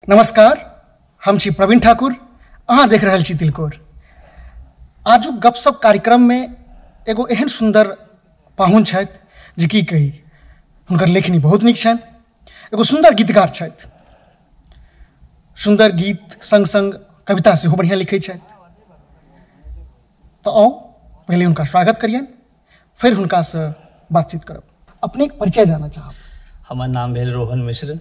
नमस्कार, हम छी प्रवीण ठाकुर, अहाँ देख रहल छी तिलकोर। आजुक गपशप कार्यक्रममे एगो एहन सुन्दर पाहुन छथि जे की कही, हुनकर लेखनी बहुत नीक छनि। एगो सुन्दर गीतकार छथि, सुन्दर गीत संग संग कविता सेहो बढ़िआँ लिखै छथि। तऽ आउ पहिले हुनका स्वागत करियनि, फेर हुनकासँ बातचीत करब। अपनेके परिचय जानऽ चाहब। हमर नाम भेल रोहन मिश्र,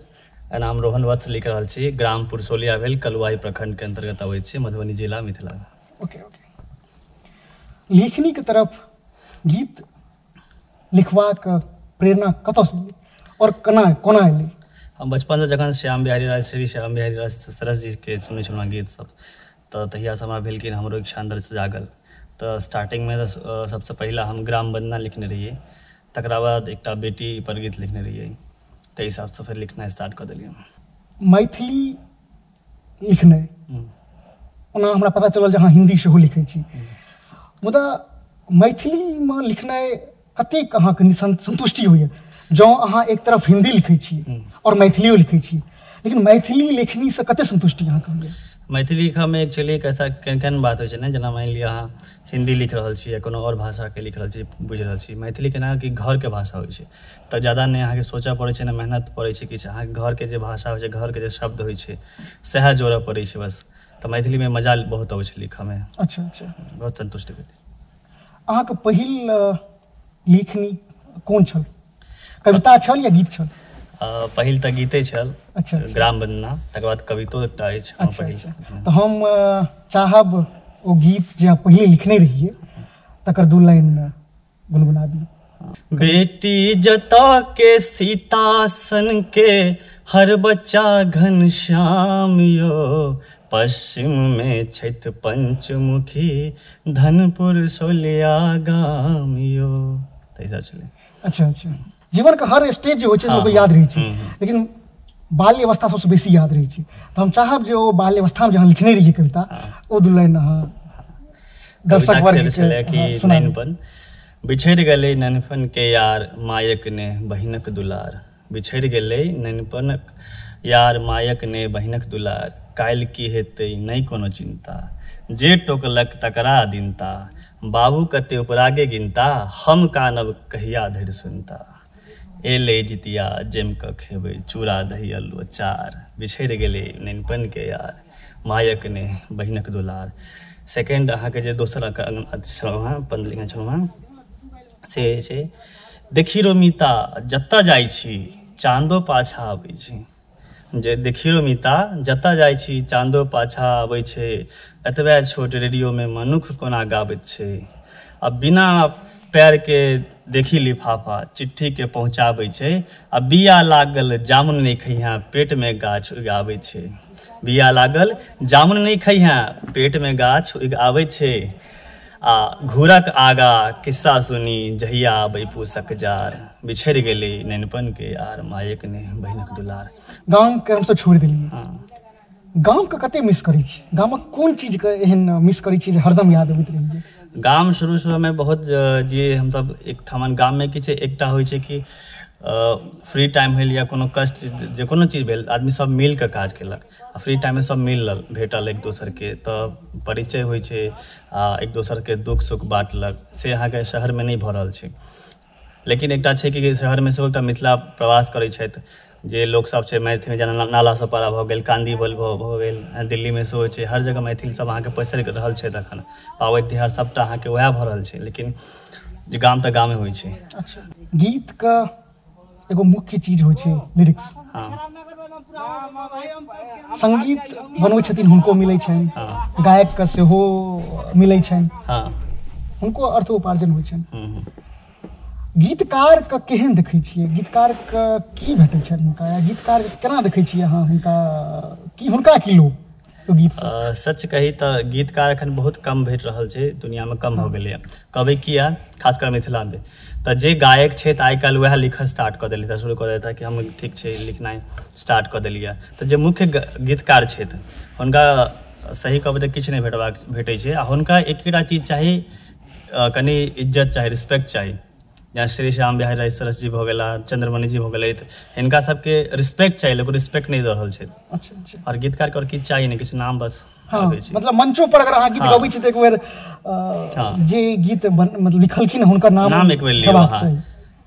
नाम रोहन वत्स लिख रहल छी। ग्राम पुरसोलिया भेल, कलुआही प्रखंड के अंतर्गत अबै छी, मधुबनी जिला, मिथिला। ओके ओके, लेखनी के तरफ गीत लिखबाक प्रेरणा कतऽसँ एलै और केना कोना एलै? हम बचपनसँ जखन श्याम बिहारी राय, श्री श्याम बिहारी राय सरस जीके सुनै छलहुँ गीत सब, तऽ तहियासँ हमरा भेल कि हमरो इच्छा अन्दरसँ जागल। तऽ स्टार्टिंगमे तऽ सबसँ पहिला हम ग्राम वंदना लिखने रहियै, तकरा बाद एकटा बेटी पर गीत लिखने रहियै। ताहि हिसाबसँ फेर लिखनाइ स्टार्ट कऽ देलियै। मैथिली लिखनाइ, ओना हमरा पता चलल जे अहाँ हिन्दी सेहो लिखै छी, मुदा मैथिलीमे लिखनाइ कतेक अहाँके संतुष्टि होइए? जँ अहाँ एक तरफ हिन्दी लिखै छी और मैथिलियो लिखै छी, लेकिन मैथिली लेखनीसँ कतेक संतुष्टि अहाँके होइए? मैथिली लिखऽमे एक्चुअली एक ऐसा केहन केहन बात होइ छै ने, जेना मानि लिअ अहाँ हिन्दी लिख रहल छी या कोनो आओर भाषाके लिख रहल छी, बुझि रहल छी, मैथिली केना कि घरके भाषा होइ छै, तऽ ज्यादा नहि अहाँके सोचऽ पड़ै छै, नहि मेहनत पड़ै छै किछु। अहाँके घरके जे भाषा होइ छै, घरके जे शब्द होइ छै, सएह जोड़ऽ पड़ै छै बस। तऽ मैथिलीमे मजा बहुत अबै छै लिखऽमे। अच्छा अच्छा, बहुत संतुष्टि भेल। अहाँके पहिल लेखनी कोन छल? कविता छल या गीत छल? पहिल तऽ गीते छल। अच्छा, ग्राम वंदना, तकर बाद कवितो एकटा अछि। अच्छा अच्छा, तऽ हम चाहब ओ गीत जे अहाँ पहिले लिखने रहियै तकर दू लाइन गुनगुना दी। बेटी जता के सीता सन के हर बच्चा घनश्याम यो, पश्चिम में छथि पंचमुखी धनपुर सोलिया गाम यो। तऽ ई सब छलै। अच्छा अच्छा, जीवन के हर स्टेज जे होइ छै लोकके याद रहै छै, लेकिन बाल्य अवस्था सबसँ बेसी याद रहै छै। तऽ हम चाहब जे ओ बाल्य अवस्थामे जहाँ लिखने रहियै कविता, ओ दू लाइन अहाँ दर्शक वर्ग छलै कि नैनपन बिछड़ि गेलै नैनपन के यार मायक ने बहिनक दुलार, बिछड़ि गेलै नैनपनक यार मायक ने बहिनक दुलार, काल्हि की हेतै नहि कोनो चिन्ता, जे टोकलक तकरा दिनता, बाबू कते उपरागे गिनता, हम कानब कहिया धरि सुनता, एलै जितिया जमि कऽ खेबै चूड़ा दही अल्लू अचार, बिछड़ि गेलै नैनपन के यार मायक ने बहिनक दुलार। सेकेंड अहाँके जे दोसर छलहुँ हेँ, पन्द लिखने छलहुँ हेँ, से छै देखी रोमिता जतऽ जाइ छी चाँदो पाछा अबै छै, जे देखी रोमिता जतऽ जाइ छी चाँदो पाछा अबै छै, एतबे छोट रेडियोमे मनुख कोना गाबैत छै, आ बिना पैरके देखी लिफाफा चिट्ठीके पहुँचाबै छै, आ बिया लागल जामुन नहि खैहा पेटमे गाछ उगाबै छै, बिया लागल जामुन नहि खैहा पेटमे गाछ उगाबै छै, आ घूरक आगा किस्सा सुनी जहिया आबै पूसक जार, बिछड़ि गेलै नैनपन के यार मायक ने बहिनक दुलार। गामके हमसब छोड़ि देलियै, गामके कते मिस करै छी? गामक कोन चीजके एहन मिस करै छी जे हरदम याद अबैत रहैए? गाम शुरू शुरूमे बहुत जे हमसब एकठामन गाममे की छै, एकटा होइ छै कि फ्री टाइम भेल या कोनो कष्ट जे कोनो चीज भेल, आदमी सब मिल कऽ काज केलक, आ फ्री टाइममे सब मिलल भेटल एक दोसरके, तऽ परिचय होइ छै आ एक दोसरके दुःख सुख बाँटलक। से अहाँके शहरमे नहि भऽ रहल छै। लेकिन एकटा छै कि शहरमे सेहो एकटा मिथिला प्रवास करै छथि जे लोकसब छै मैथिलीमे, जेना नाला सोपारा भऽ गेल, काँदीबल भऽ गेल, दिल्लीमे सेहो छै, हर जगह मैथिल सब अहाँके पसरि रहल छथि। एखन पाबनि तिहार सबटा अहाँके वएह भऽ रहल छै, लेकिन जे गाम तऽ गामे होइ छै। अच्छा, गीतके एगो मुख्य चीज होइ छै लिरिक्स। हँ, संगीत बनबै छथिन हुनको मिलै छनि, गायकके सेहो मिलै छनि, हँ, हुनको अर्थ उपार्जन होइ छनि। गीतकारके केहन देखै छियै? गीतकारके की भेटै छनि हुनका, या गीतकारके केना देखै छियै अहाँ हुनका, की हुनका की लोभ ओ गीत? सच कही तऽ गीतकार एखन बहुत कम भेट रहल छै दुनियामे, कम भऽ गेलैए। कहबै किया, खासकर मिथिलामे तऽ जे गायक छै तऽ आइ काल्हि वएह लिखऽ स्टार्ट कऽ देलथि, शुरू कऽ देलथि कि हम ठीक छै लिखनाइ स्टार्ट कऽ देलियै। तऽ जे मुख्य गीतकार छथि हुनका सही कहबै तऽ किछु नहि भेटै छै, आ हुनका एकेटा चीज चाही, कनि इज्जत चाही, रिस्पेक्ट चाही। जेना श्री श्याम बिहारी राय सरस जी भऽ गेला, चंद्रमणि जी भऽ गेलथि, हिनका सबके रिस्पेक्ट चाही, लोक रिस्पेक्ट नहि दऽ रहल छै। अच्छा अच्छा। आओर गीतकारके आओर किछु चाही नहि, किछु नाम बस। हाँ, मतलब मंचो पर अगर अहाँ गीत गबै छी तऽ एक बेर जे गीत मतलब लिखलखिन हुनकर नाम एक बेर लियौ। हाँ,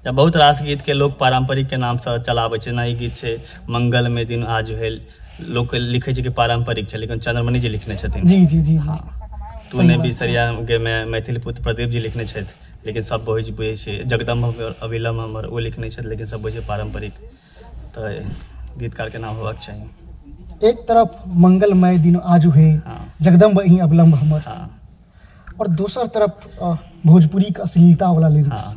बहुत रास गीत के लोक पारंपरिक के नाम से चलाबै छै। जेना ई गीत छै मंगल में दिन आज भेल, लोक लिखै छै कि पारंपरिक छै, लेकिन चंद्रमणि जी लिखने छथिन। जी जी जी। हाँ, तू ने बिसरिया गे में मैथिली पुत्र प्रदीप जी लिखने छथि, लेकिन सब बुझै छै। जगदम्ब अविलम्ब हमर ओ लिखने छथि, लेकिन सब बुझै पारंपरिक। तऽ गीतकार के नाम होबाक चाही। एक तरफ मंगलमय दिन आजु हे, जगदम्ब ही अवलंब हमर, और दोसर तरफ भोजपुरी के अश्लीलता वाला लिरिक्स,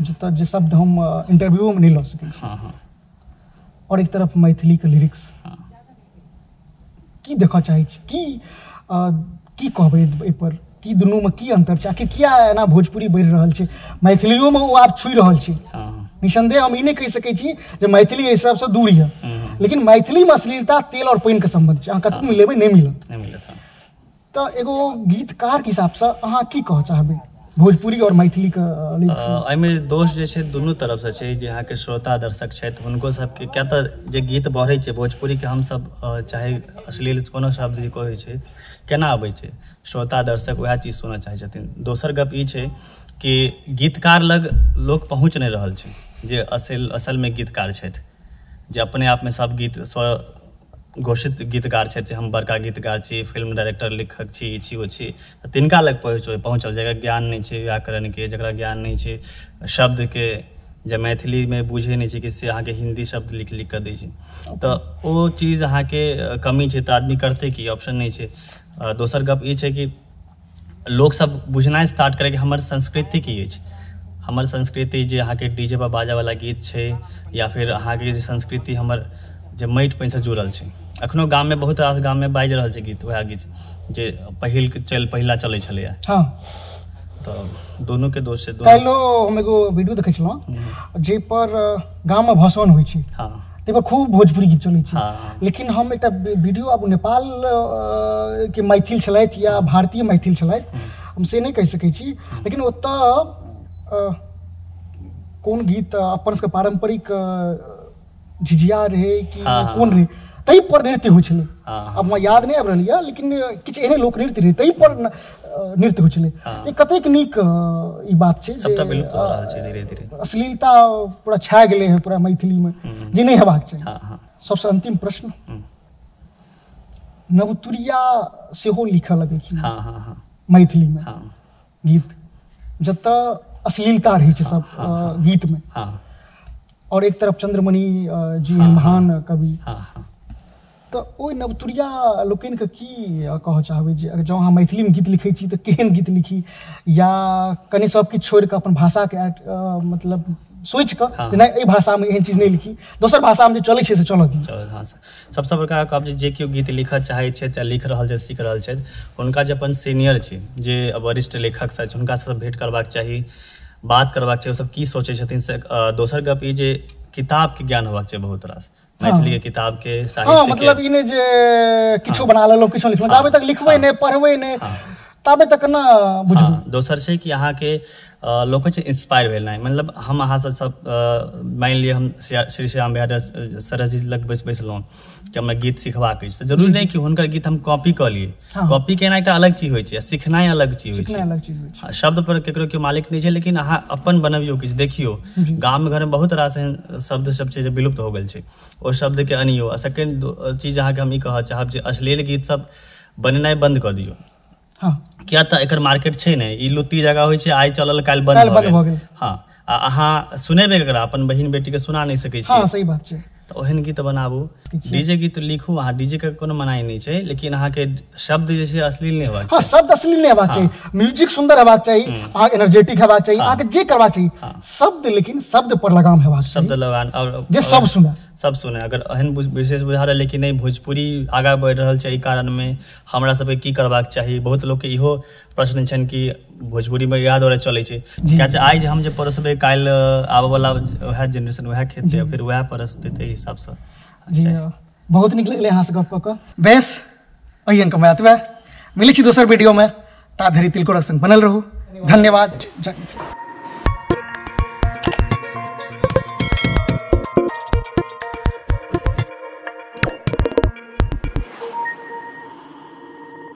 जतऽ जे शब्द हम इंटरव्यू में नहीं लऽ सकै छी, और एक तरफ मैथिली के लिरिक्स। की देखऽ चाहै छी, की कहबै एहिपर, की दुनूमे की अंतर छै, आखिर किया एना भोजपुरी बढ़ि रहल छै, मैथिलियोमे ओ आब छुइ रहल छै? निसंदेह हम ई नहि कहि सकै छी जे मैथिली एहि सबसँ दूर यऽ, लेकिन मैथिलीमे अश्लीलता तेल और पानिके सम्बन्ध छै, अहाँ कतबो मिलेबै नहि मिलत। तऽ एगो गीतकारके हिसाबसँ अहाँ की कहऽ चाहबै भोजपुरी और मैथिली के लिरिक्स? एहिमे दोष जे छै दुनू तरफसँ छै। जे अहाँके श्रोता दर्शक छथि हुनको सबके, किया तऽ जे गीत बढ़ै छै भोजपुरीके, हमसब चाहे अश्लील कोनो शब्द जे कहै छै केना अबै छै, श्रोता दर्शक वएह चीज सुनऽ चाहै छथिन। दोसर गप ई छै कि गीतकार लग लोक पहुँच नहि रहल छै, जे असलमे गीतकार छथि, जे अपने आपमे सब गीत स्व घोषित गीतकार छथि, जे हम बड़का गीतकार छी, फिल्म डायरेक्टर, लेखक छी, ई छी ओ छी, तिनका लग पहुँचल जकरा ज्ञान नहि छै व्याकरणके, जकरा ज्ञान नहि छै शब्दके, जे मैथिलीमे बुझै नहि छै कि से अहाँके हिन्दी शब्द लिख लिख कऽ दै छै, तऽ ओ चीज अहाँके कमी छै। तऽ आदमी करतै की, ऑप्शन नहि छै। दोसर गप ई छै कि लोकसब बुझनाइ स्टार्ट करै कि हमर संस्कृति की अछि। हमर संस्कृति जे अहाँके डीजे पर बाजऽवला गीत छै, या फिर अहाँके जे संस्कृति हमर जे माटि पानिसँ जुड़ल छै। अखनो गाममे बहुत रास गाममे बाजि रहल छै गीत, वएह गीत जे पहिला चलै छलैया। हाँ, तऽ दुनूके दोष छै। काल्हिो हम एगो वीडियो देखै छलहुँ जाहि पर गाममे भसान होइ छै, ताहि पर खूब भोजपुरी गीत चलै छै। लेकिन हम एकटा वीडियो, आब नेपाल के मैथिल छलथि या भारतीय मैथिल छलथि हम से नहि कहि सकै छी, लेकिन ओतऽ कोन गीत अपन सबके पारम्परिक झिझिया रहै कि कोन रहै, ताहि पर नृत्य होइ छलै। आब हमरा याद नहि आबि रहल यऽ, लेकिन किछु एहने लोक नृत्य रहै, ताहि पर नृत्य होइ छलै। कतेक नीक ई बात छै जे अश्लीलता पूरा छा गेलै हँ पूरा मैथिलीमे, जे नहि हेबाक चाही। सबसँ अंतिम प्रश्न, नवतुरिया सेहो लिखऽ लगलखिन मैथिलीमे गीत, जतऽ अश्लीलता रहै छै सब गीतमे, और एक तरफ चंद्रमणि जी महान कवि, तऽ ओहि नवतुरिया लोकनिके की कहऽ चाहबै जे अगर जँ अहाँ मैथिलीमे गीत लिखै छी तऽ केहन गीत लिखी, या कनि सब किछु छोड़िकऽ अपन भाषाके मतलब सोचि कऽ जे नहि एहि भाषामे एहन चीज नहि लिखी, दोसर भाषामे जे चलै छै से चलऽ दियौ। हाँ, सबसँ बड़का कहब जे केओ गीत लिखऽ चाहै छथि चाहे लिख रहल छथि, सीख रहल छथि, हुनका जे अपन सीनियर छै, जे वरिष्ठ लेखक छथि, हुनकासँ भेँट करबाक चाही, बात करबाक चाही, ओसब की सोचै छथिन से। दोसर गप ई जे किताबके ज्ञान होबाक चाही बहुत रास, मैथिली के किताब के, साहित्य के। मतलब ई नहि जे किछो बना लेलहुँ किछो लिखलहुँ, जाबे तक लिखबै नहि पढ़बै नहि ताबे तक ना बुझबै। दोसर छै कि अहाँके लोक छै इंस्पायर भेनाइ, मतलब हम अहाँ सब मानि लिअ हम श्री श्याम बिहारी सरस जी लग बैसलहुँ कि हमरा गीत सिखबाक अछि, तऽ जरूरी नहि कि हुनकर गीत हम कॉपी कऽ लिए। कॉपी केनाइ एकटा अलग चीज होइ छै, सिखनाइ अलग चीज होइ छै। शब्द पर केकरो केओ मालिक नहि छै, लेकिन अहाँ अपन बनबियौ किछु, देखियौ गाम घरमे बहुत रास एहन शब्द सब छै जे विलुप्त हो गेल छै, ओ शब्दके अनियौ। आ सेकेंड चीज अहाँके हम ई कहऽ चाहब जे अश्लील गीत सब बनेनाइ बन्द कऽ दियौ। किया तऽ एकर मार्केट छै नहि, ई लुत्ती जगह होइ छै, आइ चलल काल्हि बंद भऽ गेल। हाँ, आ अहाँ सुनेबै ककरा, अपन बहिन बेटी के सुना नहि सकै छी। सही बात छै। तऽ ओहन गीत बनाबू, डीजे गीत लिखू। अहाँ डीजे के कोनो मनाही नहि छै, लेकिन अहाँके शब्द जे छै अश्लील नहि हेबाक चाही। शब्द अश्लील नहि हेबाक चाही, म्यूजिक सुंदर हेबाक चाही, अहाँ एनर्जेटिक हेबाक चाही, अहाँके जे करबाक चाही शब्द, लेकिन शब्द पर लगाम हेबाक चाही, शब्द लगाम, और जे सब सुने, सब सुने। अगर एहन विशेष बुझा रहल कि नहि भोजपुरी आगाँ बढ़ि रहल छै, एहि कारणमे हमरा सबके की करबाक चाही। बहुत लोकके इहो प्रश्न छनि कि भोजपुरीमे इएह दुआरे चलै छै, किया आइ जे हम जे परसबै काल्हि आबऽवला वएह जेनरेशन वएह खेतै, फिर वएह परसतै, ताहि हिसाबसँ। जी, बहुत नीक लगलै अहाँसँ गप कऽ कऽ। बेस, एहि अङ्कमे एतबे, मिलै छी दोसर वीडियोमे, ता धरि तिलकोरक संग बनल रहू। धन्यवाद। जय मिथिला।